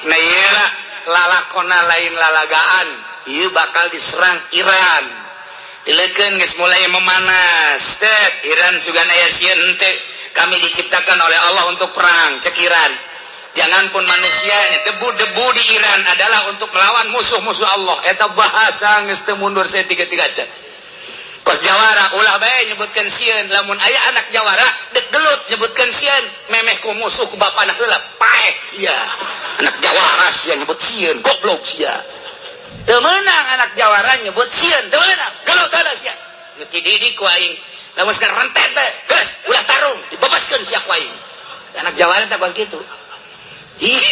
Nah, iyalah, lalakona lain lalagaan, ieu bakal diserang Iran. Dilekeun geus mulai memanas. Tet, Iran sugan aya sieun henteu. Kami diciptakan oleh Allah untuk perang, cek Iran. Jangan pun manusia, debu-debu di Iran adalah untuk melawan musuh-musuh Allah. Eta bahasa geus teu mundur saya tiga-tiga cek. Kos jawara ulah bae nyebutkeun sieun, lamun aya anak jawara dek gelut nyebutkeun sieun, memeh ku musuh ku bapana heula paeh sia. Anak jawara sia nyebut sieun, goblok sia. Teu meunang anak jawara nyebut sieun, teu meunang. Gelut heula sia. Geus dididik ku aing. Lamun sekarang rentet bae, geus ulah tarung, dibebaskeun sia ku aing. Anak jawara teh kos kitu. Ih.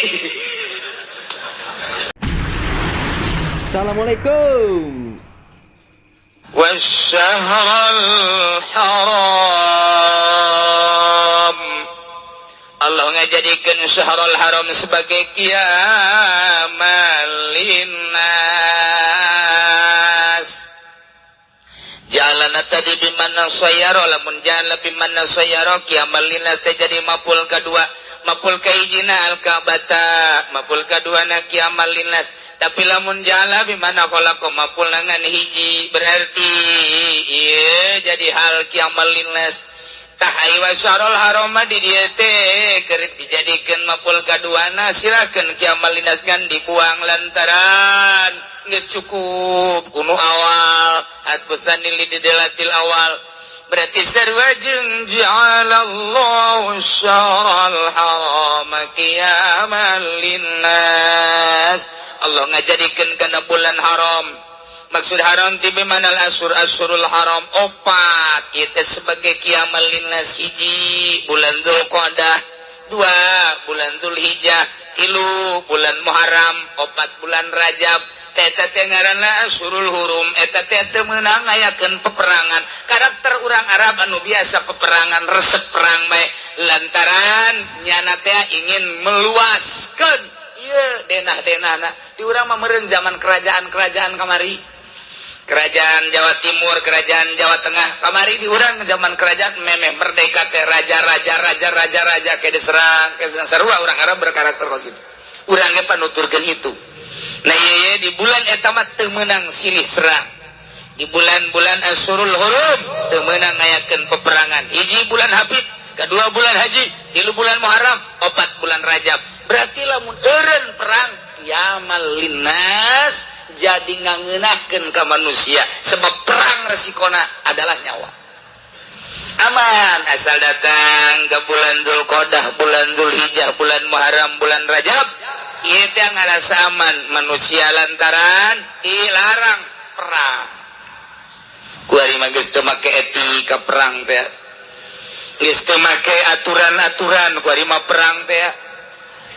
Assalamualaikum. والشهر الحرام. Allah ngajadikeun syahrul haram sebagai qiyamal linnas. Jalan tadi bimana sayaro, lamun jalan bimana sayaro, qiyamal linnas teh jadi maful kedua. Maful kahijina al-Ka'bata, maful kadua na qiyamal linnas. Tapi lamun jala bimana khalaqa, maful ngan hiji, berarti ieu jadi hal qiyamal linnas. Tah, ai wasyarul haram di dieu teh keur dijadikeun maful kaduana, silakeun qiyamal linnas ngan dibuang lantaran geus cukup kuno awal atbusani lidelatil awal. Berarti sarua jeung ja'alallahu syahral harama qiyaman linnas. Allah ngajadikeun kana bulan haram. Maksud haram ti bimanal asur, asurul haram opat itu sebagai qiyamal linnas. Hiji bulan Dzulqa'dah, dua bulan Dzulhijjah, tilu bulan Muharram, opat bulan Rajab. Eta teh ngaranna asurul hurum. Eta teh teu meunang ngayakeun peperangan. Karakter urang Arab anu biasa peperangan, resep perang bae, lantaran nyana teh ingin meluaskeun ieu denah-denahna. Di urang mah meureun zaman kerajaan-kerajaan kamari, kerajaan Jawa Timur, kerajaan Jawa Tengah kamari. Di urang zaman kerajaan memeh merdeka teh raja-raja, raja-raja, raja kayak diserang, kayak diserang. Sarua urang Arab berkarakter kos gitu. Urang ge panuturkeun itu. Nah, ieu ye, di bulan eta mah teu meunang silih serang. Di bulan-bulan Asyurul Hurum teu meunang ngayakeun peperangan. Hiji bulan Hafid, kedua bulan Haji, tilu bulan Muharram, opat bulan Rajab. Berarti lamun eureun perang, qiyamal linnas jadi ngangeunahkeun ka manusia, sebab perang resikona adalah nyawa. Aman asal datang ke bulan Dzulqa'dah, bulan Dzulhijjah, bulan Muharram, bulan Rajab, ieu teh ngarasa aman manusia lantaran dilarang perang. Kuari mah geus teu make etika perang teh, geus teu make aturan-aturan. Kuari mah perang teh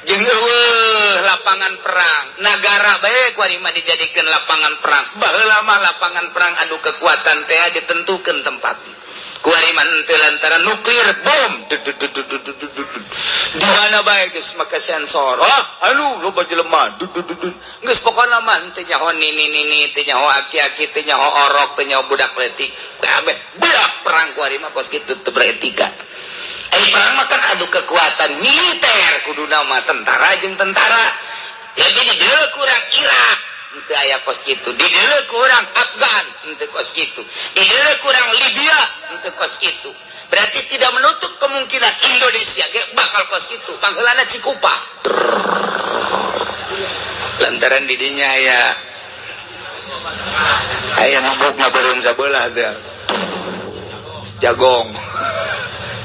jeung eueuh lapangan perang, nagara bae kuari mah dijadikeun lapangan perang. Baheula mah lapangan perang adu kekuatan teh ditentukeun tempat. Kuari mah henteu, lantaran nuklir bom di mana bae geus make sensor. Ah, anu loba jelema, geus pokona mah henteu nyaho nini nini, teu nyaho aki-aki, teu nyaho orok, teu nyaho budak leutik, kabeh budak perang. Kuari mah kos kitu, teu beretika. Ai perang mah kan adu kekuatan militer, kuduna mah tentara jeung tentara. Jadi di dieu kurang Irak henteu aya kos kitu, di dieu kurang Afgan henteu kos kitu, di dieu kurang Libya henteu kos kitu. Berarti tidak menutup kemungkinan Indonesia ge bakal kos kitu. Pangheulana Cikupa, lantaran di dinya aya aya mabuk mah sabelah teh jagong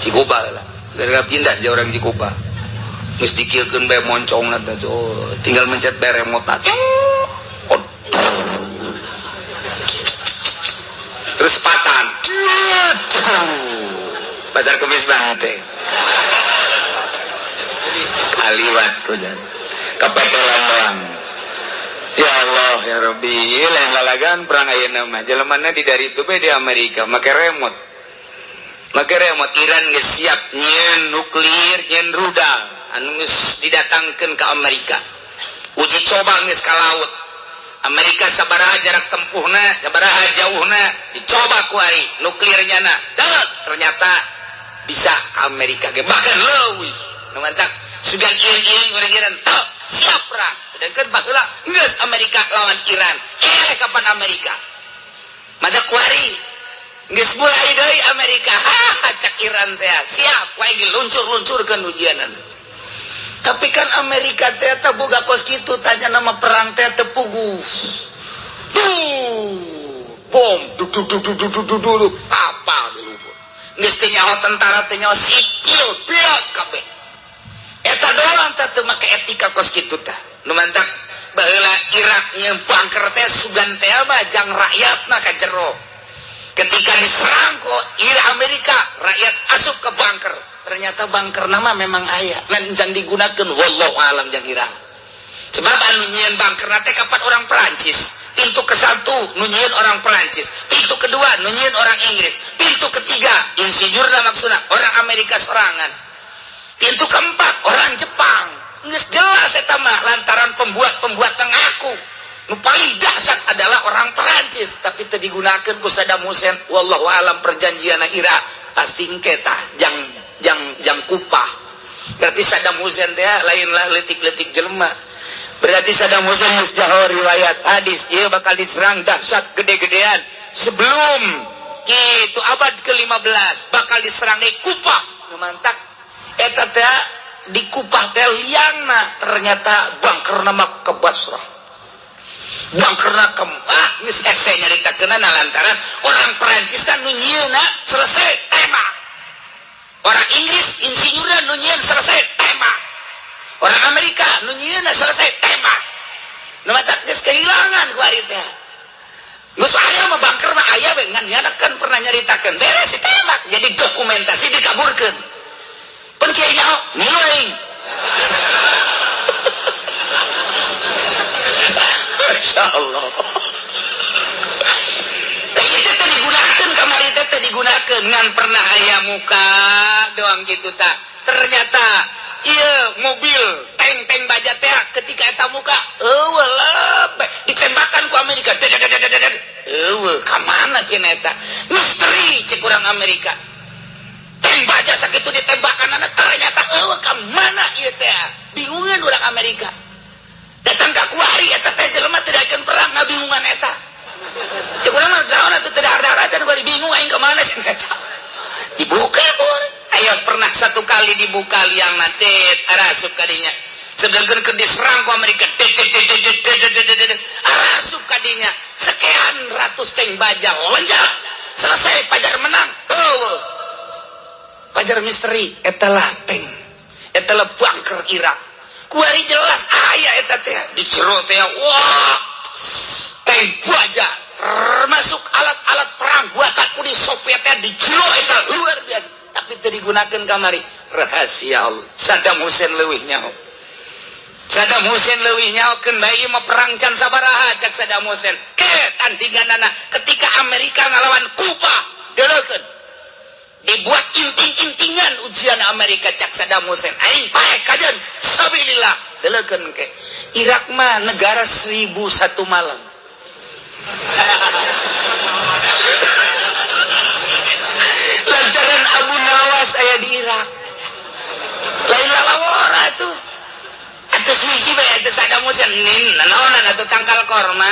Cikupa lah. Gara pindah si orang Cikupa geus dikieukeun bae moncong teh, oh, tinggal mencet bae remote. Oh. Terus patan pasar kemis banget teh kaliwat ku jan kepetelan doang. Ya Allah ya Rabbi, lain lalagan perang ayeuna mah. Jelemana di dari itu bae di Amerika make remote, make remote. Iran geus siap nyieun nuklir, nyieun rudal anu geus didatangkeun ke Amerika. Uji coba geus ka laut Amerika, sabaraha jarak tempuhna, sabaraha jauhna, dicoba ku ari nuklirnya na. Ternyata bisa ke Amerika ge, bahkan leuwih. Nu mantak sugan ieu-ieu urang Iran tok. siap perang. Sedangkan baheula geus Amerika lawan Iran. Kapan Amerika? Mada kuari geus mulai deui Amerika. Ha, cak Iran teh siap wae diluncur-luncurkeun ujianan. Tapi kan Amerika teh teu boga kos kitu, tanya nama perang teh teu puguh. Bom du du du du du du du apa di luhur. Geus teu nyaho tentara, teu nyaho sipil, biak kabeh. Eta doang teh teu make etika kos kitu tah. Nu mantak baheula Irak nya bunker teh sugan teh mah jang rakyatna ka jero. Ketika diserang ku Irak Amerika, rakyat asup ke bunker. Ternyata bunker nama memang aya, ngan jang digunakeun wallahu alam jang Irak. Sebab anu nyieun bunker teh kapan orang Perancis. Pintu ke satu nu nyieun orang Perancis, pintu kedua nu nyieun orang Inggris, pintu ketiga insinyurna maksudna orang Amerika sorangan, pintu keempat orang Jepang. Geus jelas eta mah lantaran pembuat-pembuat ngaku nu paling dahsyat adalah orang Perancis, tapi teu digunakeun ku Saddam Hussein. Wallahu alam perjanjian Irak pasti engke tah jang jang jang kupah. Berarti Saddam Hussein teh lainlah leutik-leutik jelema. Berarti Saddam Hussein geus jaho riwayat hadis ieu bakal diserang dahsyat gede-gedean sebelum kitu abad ke-15 bakal diserang di Kupah. Nu mantak eta teh di Kupah teh liangna ternyata bangkerna mah ke Basrah. Bangkerna ke geus hese nyaritakeunana lantaran orang Perancis kan nu nyieunna selesai tembak. Orang Inggris insinyurna nu nyieun selesai tembak. Orang Amerika nu nyieunna selesai tembak. Nu matak geus kehilangan ku ari teh. Geus aya mah bangker mah aya we ngan nyana kan pernah nyaritakeun beres ditembak jadi dokumentasi dikaburkeun. Pun kiai nyaho ngilu aing. Masya Allah. Itu teh digunakeun kamari teh digunakeun ngan pernah aya muka doang gitu tak. Ternyata iya mobil tank-tank baja teh ketika eta muka eueuh lebeh ditembakan ku Amerika. Eueuh ka mana cenah eta? Misteri cek urang Amerika. Tank baja sakitu ditembakan ternyata eueuh ka mana ieu teh? Bingungan urang Amerika. Datang ka kuari eta teh jelema teu daekeun perang ngabingungan eta. Cek urang mah naon atuh teu dahar-dahar acan kuari bingung aing ka mana cenah eta. Dibuka pun. Ayo pernah satu kali dibuka liang nanti arasup kadinya. Sedangkan keur diserang ku Amerika arasup kadinya sekian ratus tank baja lonjak. Selesai Pajar menang. Oh. Pajar misteri etalah tank. Etalah bunker Irak. Kuari jelas aya eta teh di jero teh wah tank baja termasuk alat-alat perang buatan Uni Soviet teh di jero eta luar biasa. Tapi teu digunakeun kamari rahasia Allah. Saddam Hussein leuwih nyaho. Saddam Hussein leuwih nyahokeun bae ieu mah perang can sabaraha cak Saddam Hussein. Ke tandinganana ketika Amerika ngalawan Kuba deuleukeun. Dibuat inting-intingan ujian Amerika cak Saddam Hussein. Aing pae kajeun sabilillah deuleukeun ke. Irak mah negara 1001 malam. Lantaran Abu Nawas aya di Irak. Lain lalawara tuh. Atuh suci bae atuh Saddam Hussein nin naonan atuh tangkal korma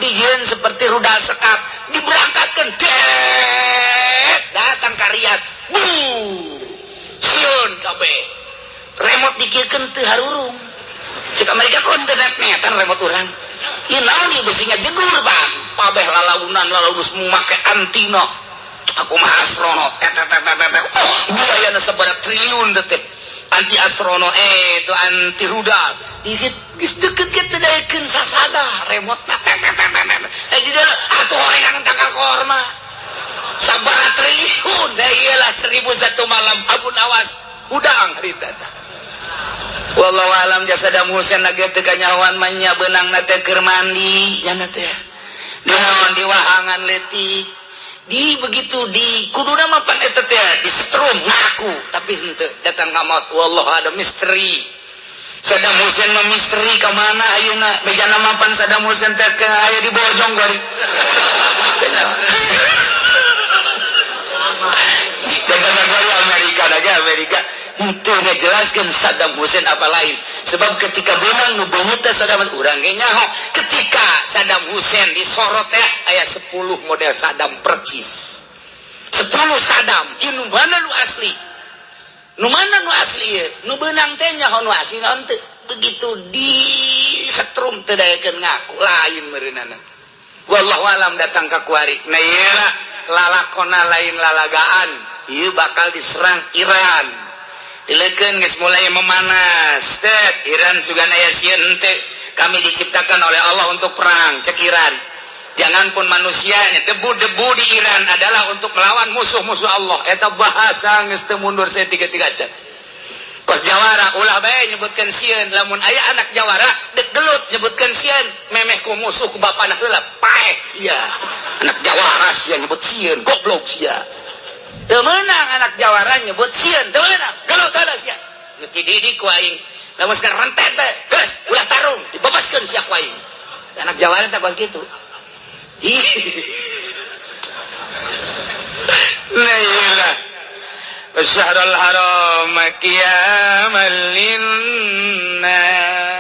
dijieun seperti rudal sekat diberangkatkeun det datang ka Riyadh. Bu. Sieun kabeh. Remote dikirkeun teu harurung. Cek Amerika kon teu net-netan remote urang. Ieu naon ieu besi ngajegur bang. Pabeh lalaunan lalaus make antina. Aku mah astronot. Oh, biayana sabaraha triliun teh. Anti astronot itu anti rudal. Dikit geus deket ge teu daekeun sasada remote na. Di dalam atuh horengan tangkal korma. Sabaraha triliun da ieu lah 1001 malam Abu Nawas hudang harita tah. Wallahu alam jasa Saddam Hussein lagi teu kanyahoan mah nya beunangna teh keur mandi nya teh. Dinaon di wahangan leutik. Di begitu di kuduna mah pan eta teh disetrum ngaku tapi henteu datang ka maut. Wallahu ada misteri. Saddam Hussein mah misteri ka mana ayeuna bejana mah pan Saddam Hussein teh ke aya di Bojong gori. Datang ka Amerika lagi Amerika. Henteu ngajelaskeun Saddam Hussein apa lain. Sebab ketika beunang nu beungeut teh Saddam urang ge nyaho. Ketika Saddam Hussein disorot teh aya 10 model Saddam percis. 10 Saddam, ieu nu mana nu asli? Nu mana nu asli ieu? Nu beunang teh nyaho nu asli naon teu. Begitu disetrum teu daekeun ngaku lain meureunana. Wallahu alam datang ka kuari. Nah ieu lah lalakona lain lalagaan. Ieu bakal diserang Iran. Dileukeun geus mulai memanas. Tet Iran sugan aya sieun henteu. Kami diciptakan oleh Allah untuk perang, cek Iran. Jangan pun manusianya, debu-debu di Iran adalah untuk melawan musuh-musuh Allah. Eta bahasa geus teu mundur saeutik-tiga can. Kos jawara ulah bae nyebutkeun sieun, lamun aya anak jawara dek gelut nyebutkeun sieun, memeh ku musuh ku bapana heula paeh sia. Anak jawara sia nyebut sieun, goblok sia. Teu meunang anak jawara nyebut sieun, teu meunang, gelut heula sia. Geus dididik ku aing. Lamun sekarang rentet bae, geus ulah tarung, dibebaskeun sia ku aing. Anak jawara teh kos kitu. La ilaha Syahrul haram qiyamal linnas.